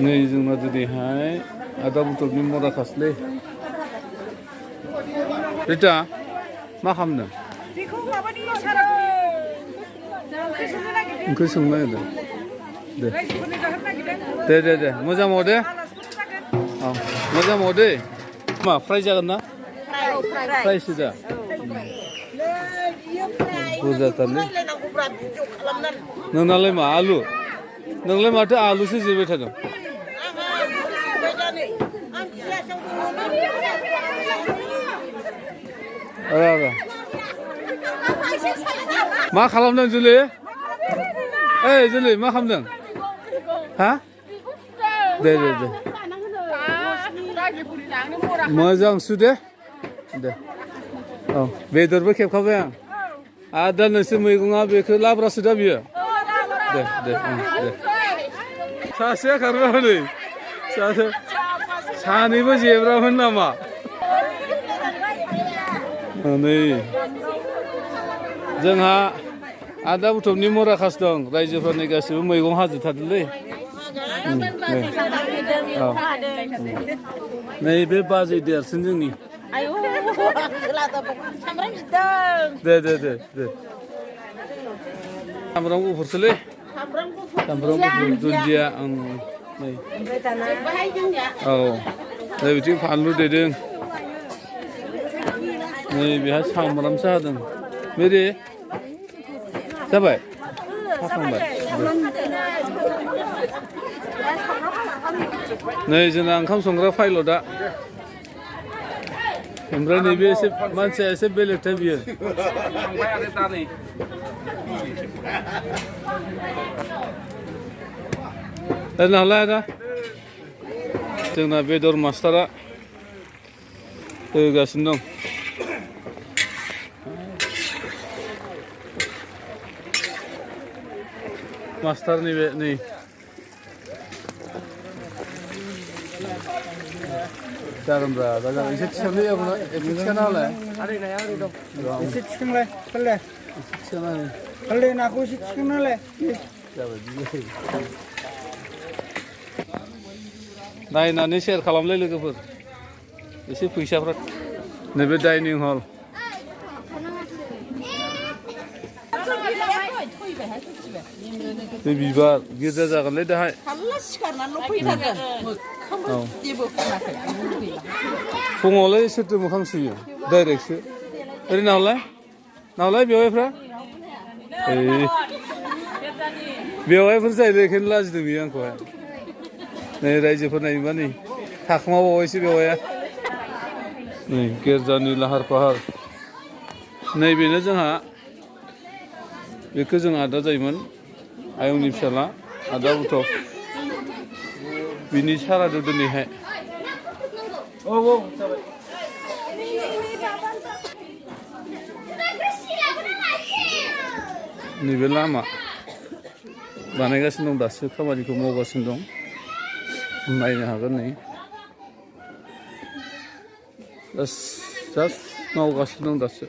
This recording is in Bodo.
नै जोंना दिनैहाय आदा बथलनि मरा खासलै रिता मा खालामदों? बेखौ माबानि सारादुलि ओंख्रि संनो नागिरदों दे रायजोफोरनो जाहोनो नागिरदों। दे मोजां माव दे औ मोजां माव दे मा फ्राय जागोन ना? फ्रायसो जा बुरजाथारलै नोंनालाय मा आलु नोंलाय माथो आलुसो जिबाय थादों मा खालामदों जुलि? ओइ जुलि मा खालामदों? हा दे मोजां सु दे औ बेदरबो खेबखाबाय आं दा नोंसोर मैगङा बेखौ लाब्रासो दा बियो दे सासेया खारबाय हनै सानैबो जेब्रामोन नामा नै जोंहा आदा बुथुमनि मराखास दं रायजोफोरनि गासैबो मैगं हाजोबथारदोंलै नै बे बाजै देरसिन जोंनि दे सामब्राम गुफुरसोलै सामब्राम गुफुर दुन्दिया नै औ नै बिथिं फानलु देदों नै बेहा सामब्रामसो हादों मेरि जाबाय हाखांबाय नै जोंना ओंखाम संग्रा पाइलटआ ओमफ्राय नैबे एसे मानसिया एसे बेलेगथार बियो ओरैनालाय आदा जोंना बेदर मास्टारा होगासिनो दं मास्टारनि बे नै जागोनब्रा दा जागोन एसे थिखांलै एसे थिखांना होलाय एसे थिखांलाय फालले एसे थिखांना हो फालले नाखौ एसे थिखांना होलाय जाबाय नायनानै सेयार खालामलाय लोगोफोर एसे फैसाफ्रा नैबे डाइनिं हल बे बिबार गिर्जा जागोनलै दाहाय फुङावलाय सोरथो मोखां सुयो डाइरेक्टसो ओरै नावलाय बेवाइफ्रा बेवाइफोर जाहैदों बेखायनो लाजिदों बियो आंखौहाय नै रायजोफोर नायोबा नै थाखोमाबावबायसो बेवाइया नै गिर्जानि लाहार फाहार नैबेनो जोंहा बेखौ जों आदा जायोमोन आयंनि फिसाला आदा बुथ' बिनि सारादु दिनैहाय नैबे लामा बानायगासिनो दं दासो खामानिखौ मावगासिनो दं नायनो हागोन नै जास्ट मावगासिनो दं दासो